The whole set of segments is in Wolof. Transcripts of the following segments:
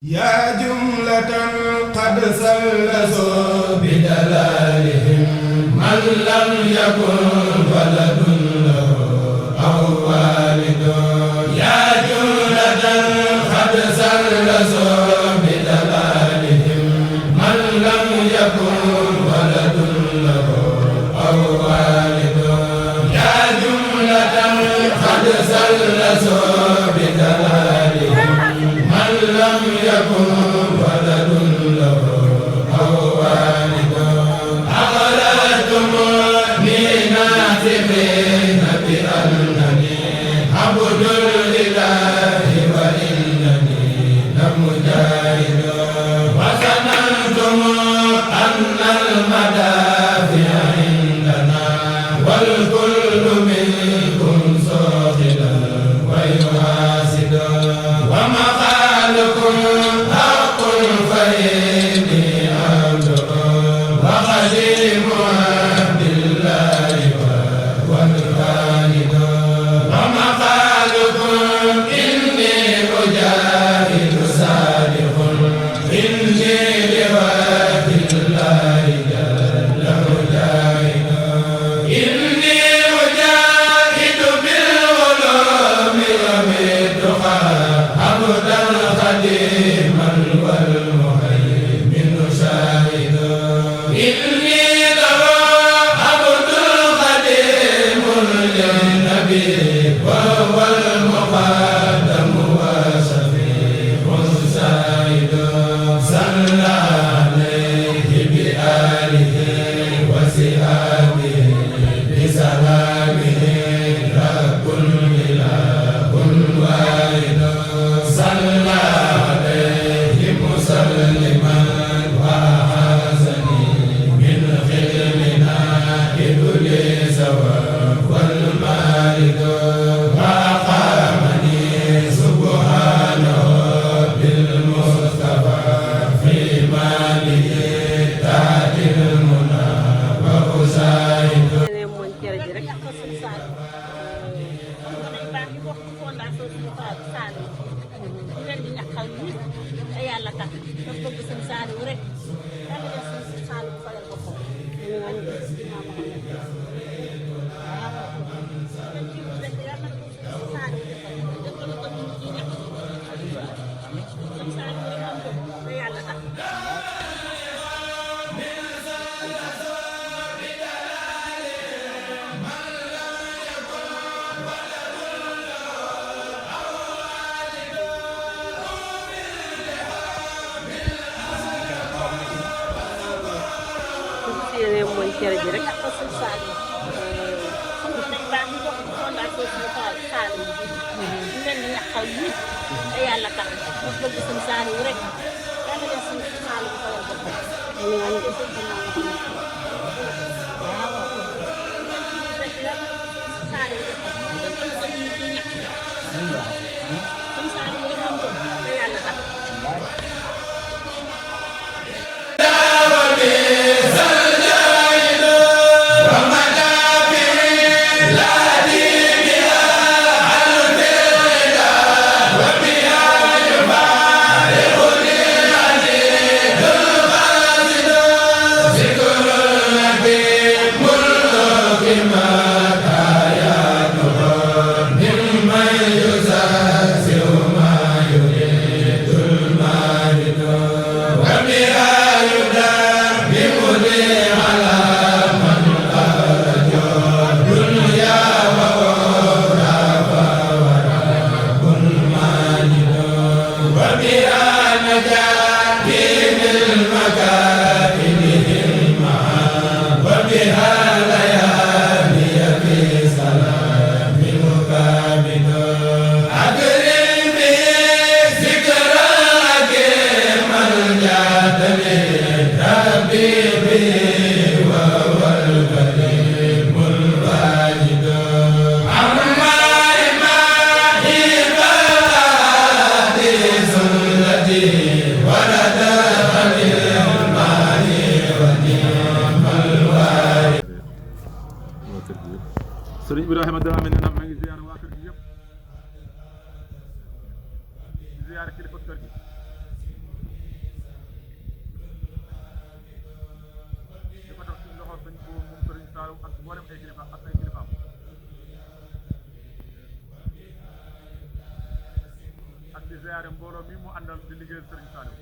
يا جملة قد سلسوا بدلالهم من لم يكن ولد له أو والد يا جملة قد سلسوا بدلالهم من لم يكن ولد له أو والد يا جملة قد سلسوا بدلالهم من لم يكن ولد له أو والد أغرتموني ناطقين بأنني عبد الإله وإنني لمجاهد وظننتم أن المدافع عندنا والكل منكم ساخلا ويحاسد ومقالكم حق فإني عبده وخديم عبد الله والوالد ومقالكم إني أجاهد صادق إني لوجه الله جل مجاهد إني أجاهد بالعلوم وبالتقى عبدا خديما والمهيمن شاهد إني له عبد خديم للنبي وهو المقدم وشفيع الشاهد صلى عليه بآله وصحبه بسلامه رب إله واحد صلى عليه مسلما وأعاذني من خدمنا إبليس وهو المارد وأقامني سبحانه بالمصطفى في ماله تاج المنى وأساعد mooy cere ji rek xam nga day baax ñu bokk fondation suñu Saliou ñu leen di ñaxal nit te yàlla tax dafa bëgg suñu Saliou rek yàlla def suñu Saliou fayal boppam mooy cere ji rek xam nga suñu Saliou xam nga day baax ñu bokk fondation suñu Saliou ñu leen di ñaxal nit te yàlla tax dafa bëgg suñu Saliou rek yàlla def suñu Saliou fayal boppam Sëriñ Ibrahima Dramé nee na ma ngi ziar waa kër gi yëpp ziar kilifa kër gi kilifa ak ay kilifaam ak di ziyaare mbooloo mi mu àndal di liggéeyal Serigne Saliou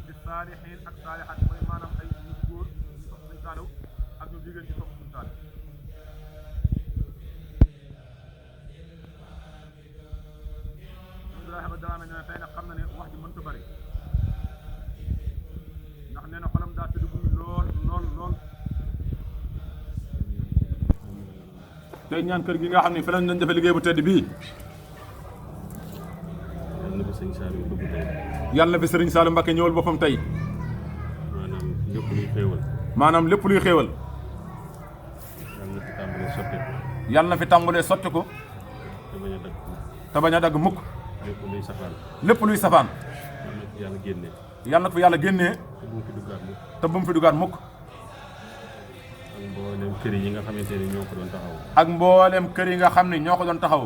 di saalihiin ak saalihaat mooy maanaam ay ñu góor ñu sopp Serigne Saliou ak ñu jigéen ñu sopp Serigne Saliou Ibrahima Dramé nee na tey nag xam na ne wax ji mënta bari ndax nee na xolam daa tëdd lool tey ñaan kër gi nga xam ne fi lañ leen defee liggéey bu tedd bii yàlla na fi sëñ Saliou dugg tey yàlla na fi Serigne Saliou Mbacké ñëwal boppam tey maanaam lépp luy xéewal maanaam lépp luy xéewal yàlla na fi tàmbalee sotteeku yàlla na fi tàmbalee sotti ko te bañ a dagg mukk lépp luy safaan lépp luy safaan yàlla na fi yàlla génnee yàlla na ko yàlla génnee te bu mu fi duggaat mukk te bu mu fi dugaat mukk ak mboolem kër yi nga xamante ne ñoo ko doon taxaw ak mboolem kër yi nga xam ne ñoo ko doon taxaw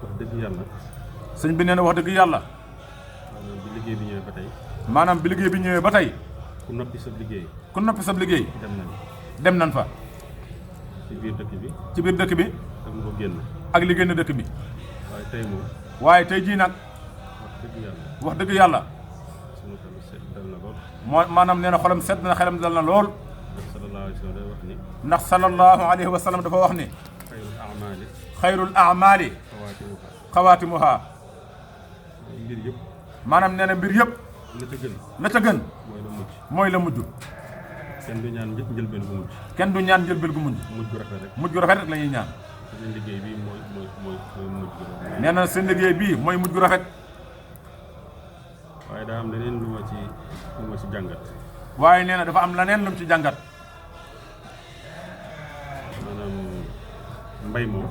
wax dëgg yàlla sëñ bi nee na wax dëgg yàlla maanaam bi liggéey bi ñëwee ba tey maanaam bi liggéey bi ñëwee ba tey ku noppi sa liggéey ku noppi sab liggéey dem nañ fa ci biir dëkk bi ci biir dëkk bi ak mu ko génn ak li génn dëkk bi waaye tey moom waaye tey jii nag wax dëgg yàlla sunu xel set dal na lool maanaam nee na xolam sedd na xelam dal na lool ndax sallallahu alayhi wa sallam day wax ni ndax sallallahu alayhi wa sallam dafa wax ni xayrul a'maali xayrul aamaali xawaatimuha xawaatimuha mbir yëpp maanaam nee na mbir yëpp la ca gën mooy la mujj mooy la mujj kenn du ñaan njëlbeen gu mujj kenn du ñaan njëlbeen gu mujj mujj gu rafet rek mujj gu rafet rek la ñuy ñaan seen liggéey bi mooy mujj gu rafet nee na seen liggéey bii mooy mujj gu rafet waaye daa am leneen lu ma ci jàngat waaye nee na dafa am leneen lu mu ci jàngat maanaam mbay moom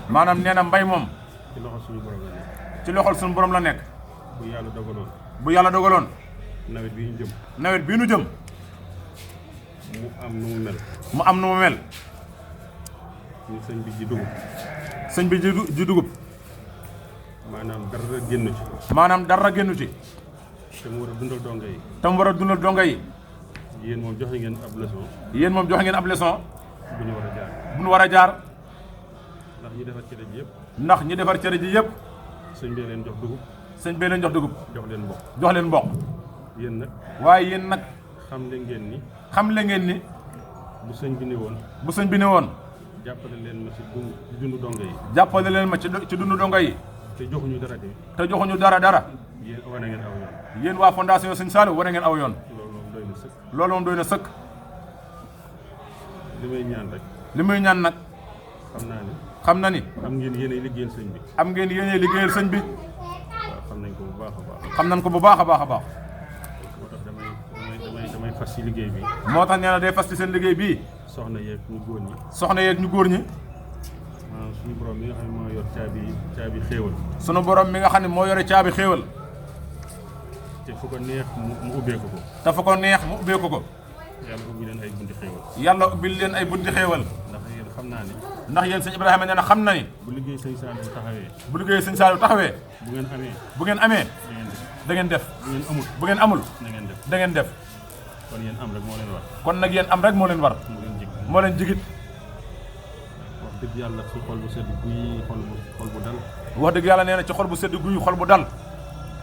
maanaam nee na mbay moom ci loxo suñu borom la nekk ci loxol suñu borom la nekk bu yàlla dogaloon bu yàlla dogaloon nawet bi ñu jëm nawet bii nu jëm mu am nu mu mel mu am nu mu mel ñu sëñ bi ji dugub sëñ bi ji dugub maanaam dara génn ci maanaam dara génnu ci te mu war a dundal donga yi te mu war a dundal donga yi yéen moom joxe ngeen ab leçon yéen moom joxe ngeen ab leçon bu ñu war a jaar bu nu war a jaar ndax ñi defar cere ji yëpp ndax ñi defar cere ji yëpp sëñ bee leen jox dugub sëñ bee leen jox dugub jox leen mboq jox leen mboq yéen nag waaye yéen nag xam le ngeen ni xam le ngeen ni bu sëñ bi ne woon bu sëñ bi ne woon jàppale leen ma ci dundu donga yi jàppale leen ma ci dundu donga yi te joxuñu dara de te joxuñu dara yéen wane ngeen aw yoon yéen waa fondation Sëñ Saliou wane ngeen aw yoon loolu moom doy na sëkk loolu moom doy na sëkk li may ñaan rek li muy ñaan nag xam naa ni xam na ni am ngeen yéenay liggéeyal sëñ bi am ngeen yéene liggéeyal sëñ bi waaw xam nañ ko bu baax a baax xam nañ ko bu baax a baax a baax moo tax damay fas ci liggéey bi moo tax nee na day fas ci seen liggéey bii soxna yeeg ñu góor ñi soxna yeeg ñu góor ñi maanaam suñu borom mi nga xam ne moo yor caabi xéewal sunu borom mi nga xam ne moo yore caabi xéewal te fu ko neex mu ubbeeku ko te fu ko neex mu ubbeeku ko yàlla ubbi leen ay bunti xéewal yàlla ubbil leen ay bunti xéewal ndax yéen xam naa ne ndax yéen sëñ Ibrahima nee na xam na ni bu liggéey sëñ Saliou taxawee bu liggéey sëñ Saliou taxawee bu ngeen amee bu ngeen amee da ngeen def da ngeen def bu ngeen amul bu ngeen amul da ngeen def da ngeen def kon yéen am rek moo leen war kon nag yéen am rek moo leen war moo leen jig moo leen jigit wax dëgg yàlla su xol bu sedd guy xol bu dal wax dëgg yàlla nee na ci xol bu sedd guy xol bu dal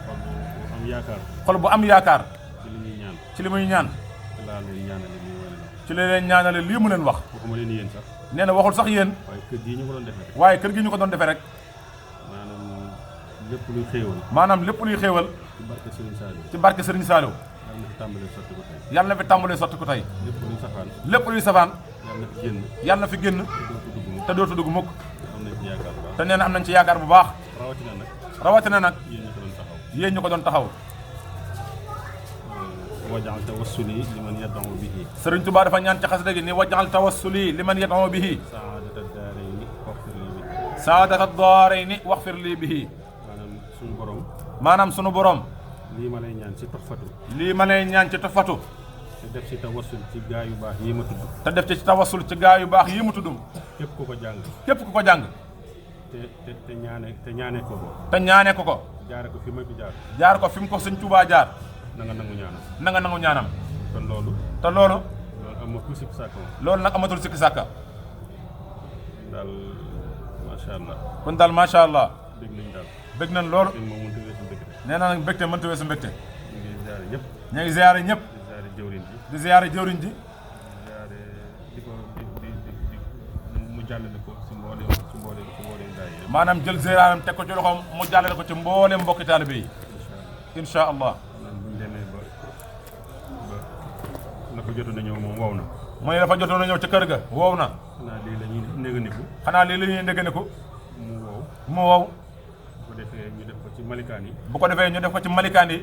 xol bu am yaakaar xol bu am yaakaar ci li ñuy ñaan ci li muy ñaan te laa leen ñaanale li ma leen wax ci li leen ñaanale lii mu leen wax waxuma leen yéen sax nee na waxul sax yéen waaye kër gii ñu ko doon defee rek waaye kër gi ñu ko doon defee rek maanaam lépp luy xéewal maanaam lépp luy xéewal ci barke Serigne Saliou ci barke Serigne Saliou yàlla na fi tàmbalee sotti ko tey yàlla na fi tàmbalee sotti ko tey lépp luy safaan lépp luy safaan yàlla na fi génn yàlla na fi génn te dootu dugg mukk te dootu dugg mukk am nañ ci yaakaar bu baax te nee na am nañ ci yaakaar bu baax rawatina nag rawatina nag yéen ñu ko doon taxaw yéen ñu ko doon taxaw wajaal tawassuli liman yad'u bihi Serigne Touba dafa ñaan ci xasida gi ni wajjal tawassuli liman yad'u bihi saadata daarayni waxfir li bihi saadata daarayni waxfir lii bihi maanaam suñu borom maanaam sunu borom lii ma lay ñaan ci toxfatu lii ma lay ñaan ci tofatu te def ci tawassul ci gaa yu baax yi ma tudd te def ci tawassul ci gaa yu baax yi mu tuddum képp ku ko jàng képp ku ko jàng te ñaane ko ko te ñaane ko ko jaare ko fi ma fi jaar jaar ko fi mu ko Sëñ Touba jaar na nga nangu ñaanam. na nga nangu ñaanam. kon loolu. te loolu. loolu amatul sikki sàkka. loolu nag amatul sikki sàkka. daal macha allah. kon daal macha allah. dégg nañ daal. bëgg nañ loolu. dégg moom mënut a weesu mbégte. nee na nag mbégte mënut a weesu mbégte. ñu ngi ziare ñëpp. ñu ngi ziare ñëpp. di ziare jëwriñ ji. di ziare jëwriñ ji. ziare di ko mu jàllale ko si mbooleem daay. maanaam jël ziaram teg ko ci loxoom mu jàllale ko ci mbooleem mbokki taalibe yi. incha allah. maanaam bu ñu demee ba la ko jotoon a ñëw moom wow na. mu ne dafa jotoon a ñëw ca kër ga wow na. xanaa lii la ñuy néganiku. xanaa lii la ñuy ndégganiku. mu wow. mu wow. bu ko defee ñu def ko ci malikaan yi. bu ko defee ñu def ko ci malikaan yi.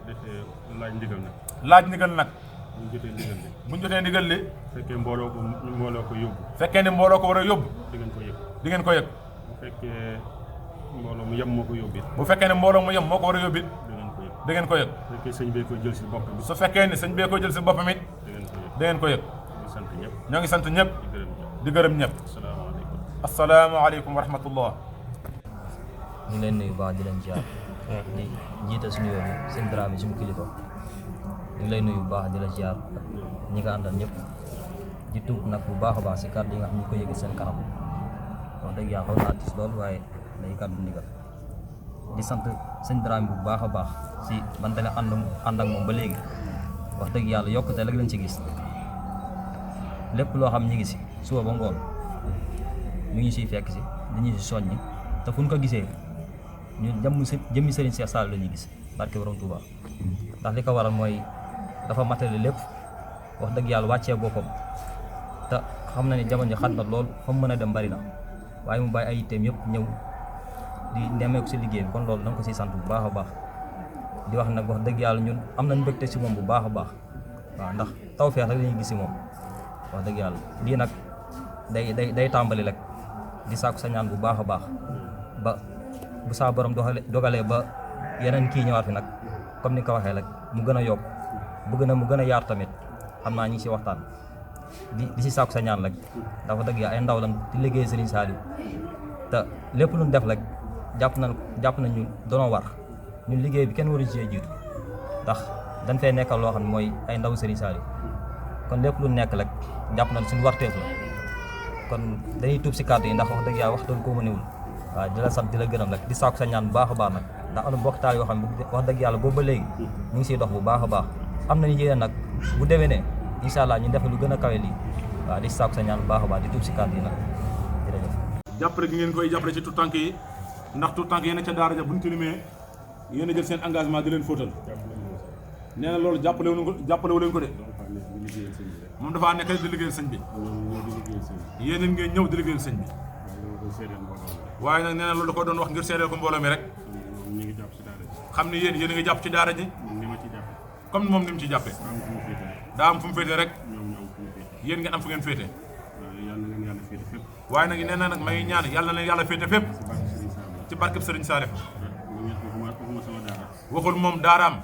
defee laaj ndigal nag. laaj ndigal nag. bu ñu jotee ndigal li. bu ñu jotee ndigal li. fekkee mbooloo ko yóbbu. fekkee ne mbooloo ko war a yóbbu. di ngeen ko yëg. di ngeen ko yëg. bu fekkee mbooloo mu yem moo ko yóbbu. bu fekkee ne mbooloo mu yem moo ko war a yóbbu. di ngeen ko yëg. da ngeen ko yëg. bu fekkee sëñ bee ko jël si boppam. su fekkee ne sëñ bee ko jël si boppam it. di ngeen ko yëg. da ngeen ko yëg. di sant ñëpp. ñoo ngi sant ñëpp. di gërëm ñëpp. di gërëm ñëpp. asalaamaaleykum. asalaamaaleykum wa rahmatullah. ñu ngi leen nuyu baax di leen ziar di jiite suñu yoon yi seen Dramé suñu kilifa ñu ngi lay nuyu bu baax di la ziar ñi nga àndal ñëpp di tuub nag bu baax a baax si kàddu yi nga xam ñu ko yëgee seen kanam wax dëgg yàlla xaw naa tiis lool waaye day kàddu ndigal di sant seen Dramé bu baax a baax si man dalee ànd ak moom ba léegi wax dëgg yàlla yokkute rek lañ ci gis lépp loo xam ñi ngi si suba ba ngoon mi ngi siy fekk si dañuy si soññi te fu ñu ko gisee ñu jëmmi Serigne Cheikh Sall la ñuy gis barke borom Touba ndax li ko waral mooy dafa matale lépp wax dëgg yàlla wàccee boppam te xam na ni jamono ji xat na lool fa mu mën a dem bari na waaye mu bàyyi ay itteem yëpp ñëw di nemmeeku si liggéey bi kon loolu da nga ko siy sant bu baax a baax di wax nag wax dëgg yàlla ñun am nañ mbégte si moom bu baax a baax waaw ndax tawfeex rek la ñuy gis si moom wax dëgg yàlla lii nag day tàmbali rek di sàkku sa ñaan bu baax a baax ba bu saa borom dogalee ba yeneen kii ñëwaat fi nag comme ni ko waxee rek mu gën a yokk mu gën a yaar tamit xam naa ñi ngi si waxtaan di si sàkku sa ñaan rek dafa dëgg yaa ay ndaw lan di liggéey Serigne Saliou te lépp lu ñu def rek jàpp nañ ñu doonoo war ñun liggéey bi kenn waruñu see jiitu ndax dañ fay nekkal loo xam ne mooy ay ndaw Serigne Saliou kon lépp lu nekk rek jàpp nañ suñu warteef la kon dañuy tuub si kàddu yi ndax wax dëgg yàlla wax doon ko mënewul waaw di la sant di la gërëm rek di sàkku sa ñaan bu baax a baax nag ndax am na mbokk taal yoo xam ne wax dëgg yàlla boobu ba léegi ñu ngi siy dox bu baax a baax am nañu yéene nag bu déwénee incha allah ñu defe lu gën a kawe lii waaw di sàkku sa ñaan bu baax a baax di tuub si kàddu yi nag jërëjëf. jàppale gi ngeen koy jàppale ci tout tànk yi ndax tout tànk yéen a ca daara ja bu ñu tilimee yéen a jël seen engagement di leen fóotal nee na loolu jàppalewu leen ko de moom dafaa nekk di liggéeyal sëñ bi yéen ngeen ñëw di liggéeyal sëñ bi waaye nag nee na loolu da ko doon wax ngir seedeel ko mbooloo mi rek xam ne yéen a ngi jàpp ci daara ji comme moom ni mu ci jàppee daa am fu mu féete rek yéen ngeen am fu ngeen féete waaye nag nee na nag may ñaan yàlla na leen yàlla féete fépp ci barkeb Serigne Salif waxul moom daaraam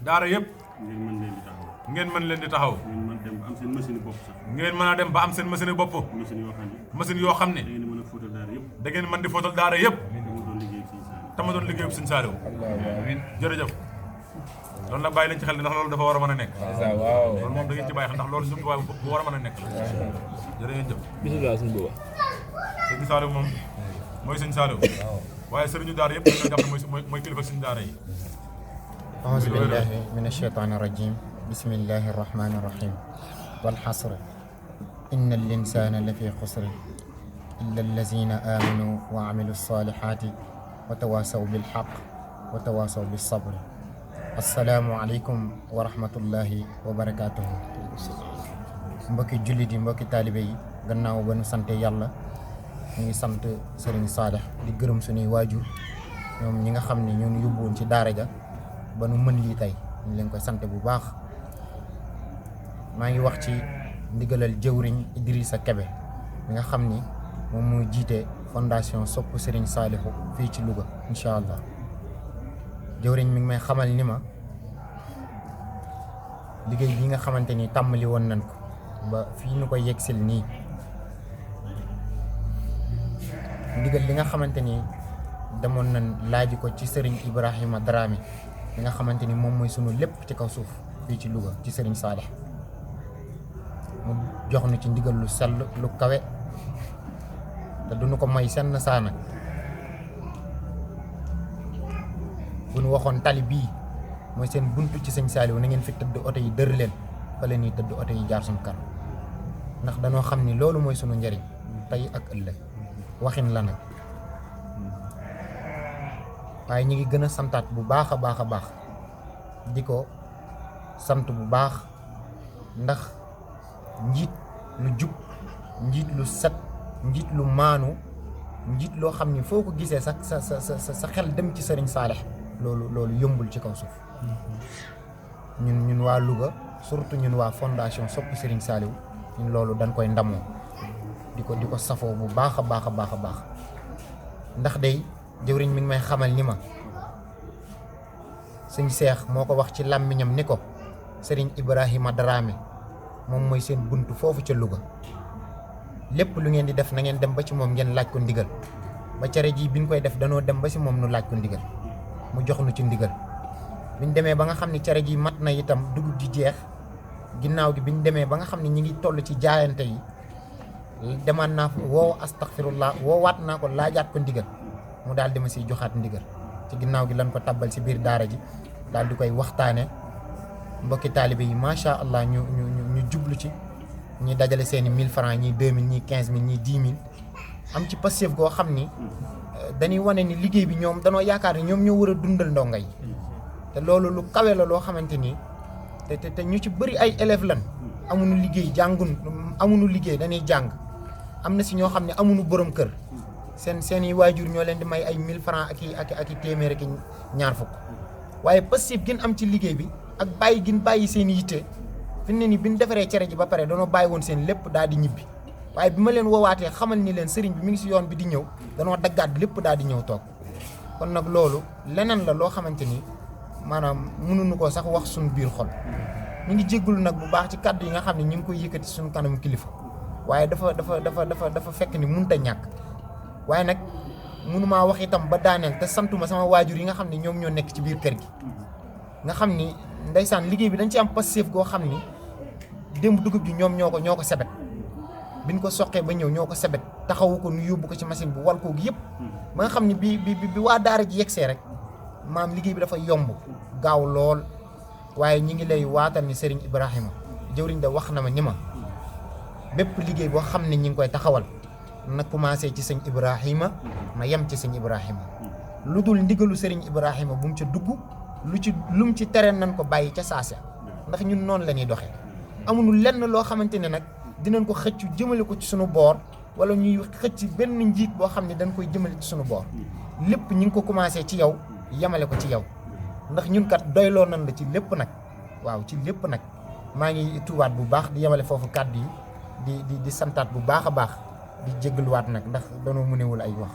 daara yëpp ngeen mën leen di taxaw ngeen mën a dem ba am seen machine bopp machine yoo xam ne da ngeen mën di fóotal daara yëpp tama doon liggéey bu Serigne Saliou jërëjëf loolu nag bàyyi leen ci xel ndax loolu dafa war a mën a nekk loolu moom da ngeen ci bàyyi xel ndax loolu jumtuwaay bu war a mën a nekk jërëjëf bisimilah suñu booba Serigne Saliou moom mooy Serigne Saliou waaye sëriñu daara yëpp dañoo jàpp mooy kilifa Serigne daara yi auzu billahi min ashaytani rajim bismillahi arrahmani irrahim walxasr inna al insana la fi xusr illa allazina amanu wa amilu lsalihati wa tawasaw bilxaq wa tawasaw bilsabr assalaamu aleykum wa rahmatullahi wa barakatuhu mbokki jullit yi mbokki taalibe yi gannaaw ba nu sante yàlla ñu ngi sant Serigne Salih di gërëm suñuy waajur ñoom ñi nga xam ne ñoo ñu yóbbuwoon ci daara ja ba nu mën lii tey ñu leen koy sant bu baax maa ngi wax ci ndigalal jëwriñ Idrissa Kebe mi nga xam ni moom mooy jiite fondation Sopp Serigne Saliou fii ci Louga incha allah jëwriñ mi ngi may xamal ni ma liggéey bi nga xamante ni tàmmali woon nañ ko ba fii ñu koy yegsil nii ndigal li nga xamante ni demoon nañ laaji ko ci Serigne Ibrahima Dramé li nga xamante ni moom mooy sunu lépp ci kaw suuf fii ci Louga ci Serigne Saliou mu jox nu ci ndigal lu sell lu kawe te duñu ko may senn saa nag bu nu waxoon tali bii mooy seen buntu ci Serigne Saliou na ngeen fi tëdd oto yi dër leen fa leen yi tëdd oto yi jaar suñu kanam ndax dañoo xam ni loolu mooy sunu njëriñ tey ak ëllëg waxin la nag waaye ñu ngi gën a santaat bu baax a baax a baax di ko sant bu baax ndax njiit lu jub njiit lu set njiit lu maanu njiit loo xam ni foo ko gisee sa xel dem ci Serigne Saliou loolu yombul ci kaw suuf ñun waa Louga surtout ñun waa fondation Sopp Serigne Saliou ñun loolu dañ koy ndamoo di ko safoo bu baax a baax a baax a baax ndax day jëwriñ mi ngi may xamal ni ma sëñ Seex moo ko wax ci làmmiñam ni ko Serigne Ibrahima Dramé moom mooy seen buntu foofu ca Louga lépp lu ngeen di def na ngeen dem ba ci moom ngeen laaj ko ndigal ba cere ji bi ñu koy def danoo dem ba ci moom nu laaj ko ndigal mu jox nu ci ndigal biñ demee ba nga xam ne cere ji mat na itam dugub ji jeex ginnaaw gi biñ demee ba nga xam ne ñi ngi toll ci jaayante yi demaat naa woo astaghfirullah woowaat naa ko laajaat ko ndigal mu daal di ma siy joxaat ndigal ci ginnaaw gi lan ko tabbal si biir daara ji daal di koy waxtaane mbokki taalibe yi macha allah ñu jublu ci ñi dajale seeni 1000 francs ñii 2000 ñii 15000 ñii 10000 am ci passif goo xam ni dañuy wane ni liggéey bi ñoom danoo yaakaar ni ñoom ñoo war a dundal ndongo yi te loolu lu kawe la loo xamante ni te ñu ci bëri ay élèves lan amuñu liggéey amuñu liggéey dañuy jàng am na si ñoo xam ne amuñu borom kër seen i waajur ñoo leen di may ay 1000 francs ak i téeméer ak ñaar fukk waaye passif gën am ci liggéey bi ak bàyyi gin bàyyi seen yitte fi ne ni bi ñu defaree cere ji ba pare danoo bàyyi woon seen lépp daal di ñibbi waaye bi ma leen woowaatee xamal ni leen sëriñ bi mi ngi si yoon bi di ñëw danoo daggaat lépp daal di ñëw toog kon nag loolu leneen la loo xamante ni maanaam mënuñu ko sax wax suñu biir xol ñu ngi jéggulu nag bu baax ci kàddu yi nga xam ne ñu ngi koy yëkkati suñu kanamu kilifa waaye dafa fekk ni mënut a ñàkk waaye nag mënumaa wax itam ba daaneel te santuma sama waajur yi nga xam ne ñoom ñoo nekk ci biir kër gi nga xam ni ndeysaan liggéey bi dañ ci am passif goo xam ni démb dugub ji ñoom ñoo ko sebet biñ ko soqee ba ñëw ñoo ko sebet taxawu ko nu yóbbu ko ci machine bu wal koo gi yëpp ba nga xam ne bi waa daara ji yegsee rek maam liggéey bi dafa yomb gaaw lool waaye ñi ngi lay waatal ni Serigne Ibrahima jëwriñ da wax na ma ni ma bépp liggéey boo xam ne ñi ngi koy taxawal na commencé ci sëñ Ibrahima na yem ci sëñ Ibrahima lu dul ndigalu Serigne Ibrahima bu mu ca dugg lu mu ci tere nañ ko bàyyi ca saasa ndax ñun noonu la ñuy doxee amuñu lenn loo xamante ne nag dinañ ko xëccu jëmale ko ci sunu boor wala ñuy xëcc benn njiit boo xam ne dañ koy jëmale ci sunu boor lépp ñi ngi ko commencé ci yow yemale ko ci yow ndax ñun kat doyloo nañ la ci lépp nag waaw ci lépp nag maa ngi tuubaat bu baax di yemale foofu kàddu yi di santaat bu baax a baax di jégaluwaat nag ndax danoo mënewul ay wax.